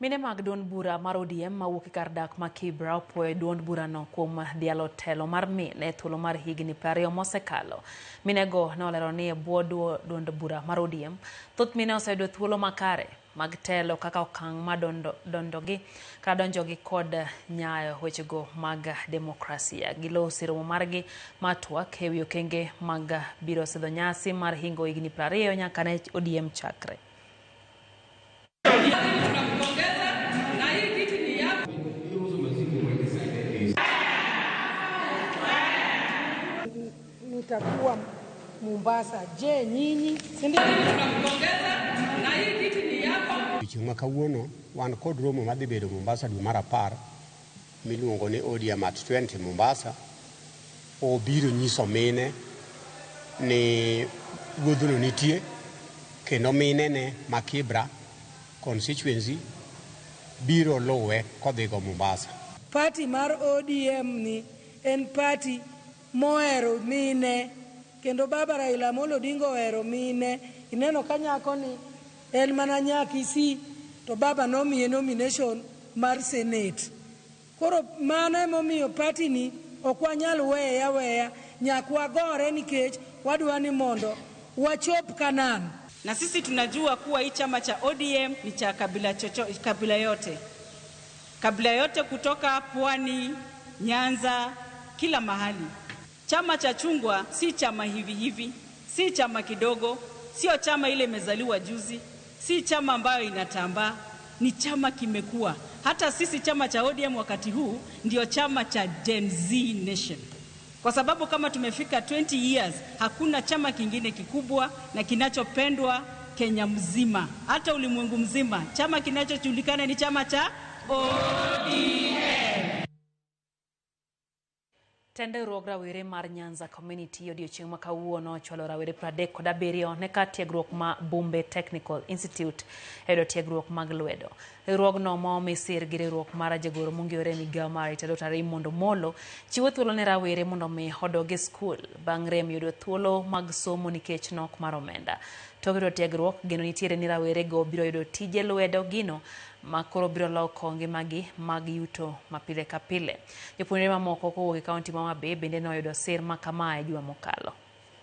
Mine mag duond bura mar ODM mawuok e kar dak ma Kibra opuoyo duond burano kuom dhialo telo mar mine e thuolo mar higni 20 mosekalo. Minego ne olero ni e bwo duond bura mar ODM, thoth mine oseyudo thuolo makare mag telo kaka okang' ma dondogi kata donjogi kod nyayo wechego mag demokrasia. Giloso e romo margi mar twak e wi okenge mag biro sidho nyasi mar hingo higni 20 nyaka ne ODM chakre. Nitakuwa Mombasa. Je, nyinyi? Si ndio? Odiochieng' ma kawuono wan kod romo madhi bedo Mombasa dwe mar 10 miluongo ni ODM at 20 Mombasa. Obiro nyiso mine ni wuodhno nitie kendo mine ne ma Kibra constituency biro luwe kodhigo Mombasa. Party mar ODM ni en party mohero mine kendo baba Raila Amolo Odinga ohero mine. Ineno ka nyako ni en mana nya Kisii to baba nomiye nomination mar Senate. Koro mano emomiyo party ni ok wanyal weye aweya, nyaka wagore nikech wadwa ni mondo wachop Canaan. Na sisi tunajua kuwa hii chama cha ODM ni cha kabila chocho, kabila yote. Kabila yote kutoka Pwani, Nyanza, kila mahali. Chama cha chungwa si chama hivi hivi, si chama kidogo, sio chama ile imezaliwa juzi, si chama ambayo inatambaa, ni chama kimekuwa. Hata sisi chama cha ODM wakati huu ndio chama cha Gen Z Nation. Kwa sababu kama tumefika 20 years, hakuna chama kingine kikubwa na kinachopendwa Kenya mzima, hata ulimwengu mzima. Chama kinachojulikana ni chama cha ODM. Tend riwruog rawere mar Nyanza Community odiochieng' ma kawuono ochwalo rawere 37 ne kar tiegruok ma Bumbe Technical Institute e yudo tiegruok mag lwedo. Riwruogno ma omi sir gi riwruok mar jagoro mong'ere e migawo mar arita Dr. Raymond Omolo chiwo thuolo ne rawere mondo mi odog e skul bang' rem yudo thuolo mag somo nikech nok mar omenda. Tok yudo tiegruok, geno nitiere ni rawerego biro yudo tije lwedo gino ma koro biro loko ngimagi mag yuto ma pile ka pile. Jopuonjre mamoko kowuok e kaunti ma Homa Bay bende noyudo sir ma kamae juma mokalo.